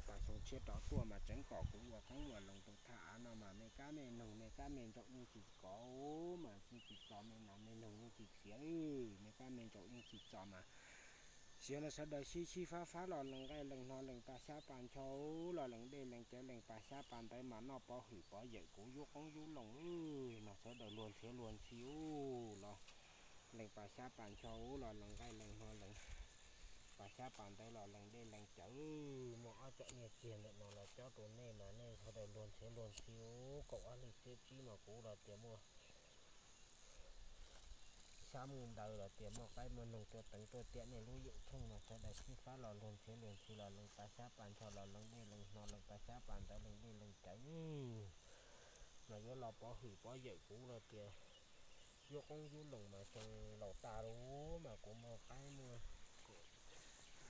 Pas xyoo tshiab rov tuaj mas tseev kom kuv ua qoob ua loo rau thaj av no mas me kab me noog me kab me ntsaum yeej tsis kov mas yeej tsis txog, me nas me noog yeej tsis txiav, me kab me ntsaum yeej tsis txog mas. Sim no sawv daws sib sib fab fab los lees nqaij lees hno lees pas xyab pas ncho, los lees dej lees cawv lees pas xyab pas ntawv mas noj pov hwm pov yawm kuv yub qoob yub loo mas sawv daws luag ntxhiav luag ntxhi ub los lees pas xyab pas ncho ub los lees nqaij lees hno lees pas xyab pas ntawv los lees dej lees cawv. Muaj ob cov nyiaj txiag ntawm no los cob rau nej mas nej sawv daws luag ntxhiav luag ntxhi ub, kaum ob hlis xiab tsib mas kuv los tias muaj xyab muaj ntawv los tias muaj qaib muaj noog tuaj teev tuaj tiam nej lub yawm tshooj mas sawv daws sib fab los luag ntxhiav luag ntxhi los lees pas xyab pas ncho los lees dej lees hno lees pas xyab pas ntawv lees dej lees cawv mas yuav los pov hwm pov yawm kuv los tias yub qoob yub loo mas xyoo laus tas lawm mas kuv muaj qaib muaj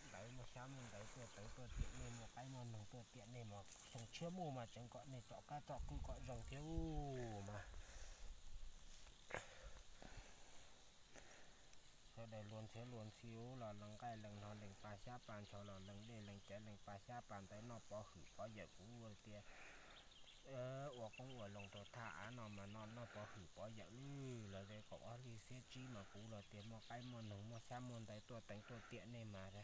ntawv muaj xyab muaj ntawv tuaj teev tuaj tiam nej, muaj qaib muaj noog tuaj tiam nej mas xyoo tshiab muaj mas tseev kom nej tsom kab tsom kwj kom zoo thiab mas sawv daws luag ntxhiav luag ntxhi ub los lees nqaij lees hno lees pas xyab pas ncho los lees dej lees cawv lees pas xyab pas ntawv noj pov hwm pov yawm kuv ua tias ua qoob ua loo rau thaj av no mas noj noj pov hwm pov yawm lwj los ze kaum ob hlis xiab tsib mas kuv los tias muaj qaib muaj noog muaj xyab muaj ntawv tuaj teev tuaj tiam nej mas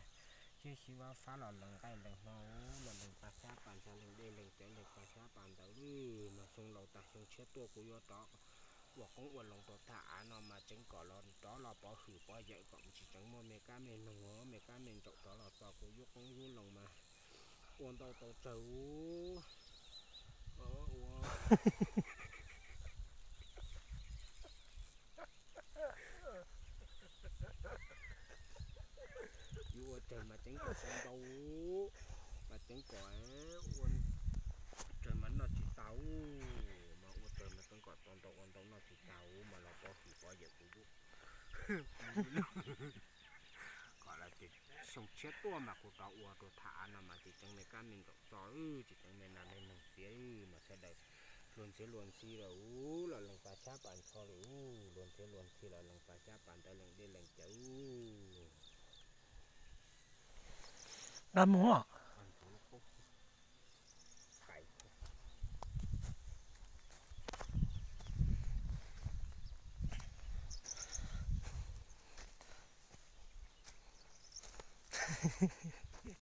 sib sib fab fab los lees nqaij lees hno ub los lees pas xyab pas ncho lees dej lees cawv lees pas xyab pas ntawv lwj mas xyoo laus tas xyoo tshiab tuaj kuv yuav rov ua qoob ua loo rau thaj av no mas tseev kom los rov los pov hwm pov yawm kom tsis tseev muaj me kab me noog me kab me ntsaum rov los txog kuv yub qoob yub loo mas ua ntau tau tsawg ub. Yuav ua tsawg mas tseev kom tau ntau, mas tseev kom ua tsawg mas noj tsis tau, mas ua tsawg mas tseev kom tau ntau ua ntau noj tsis tau mas los pov hwm pov yawm kuv yub kom lawv tias xyoo tshiab tuaj mas kuv rov ua rau thaj av no mas tsis tseev me kab me ntsaum txog, tsis tseev me nas me noog txiav mas sawv daws luag ntxhiav luag ntxhi lawm ub los lees pas xyab pas ncho lawm ub, luag ntxhiav luag ntxhi los lees pas xyab pas ntawv lees dej lees cawv. Nqa mus.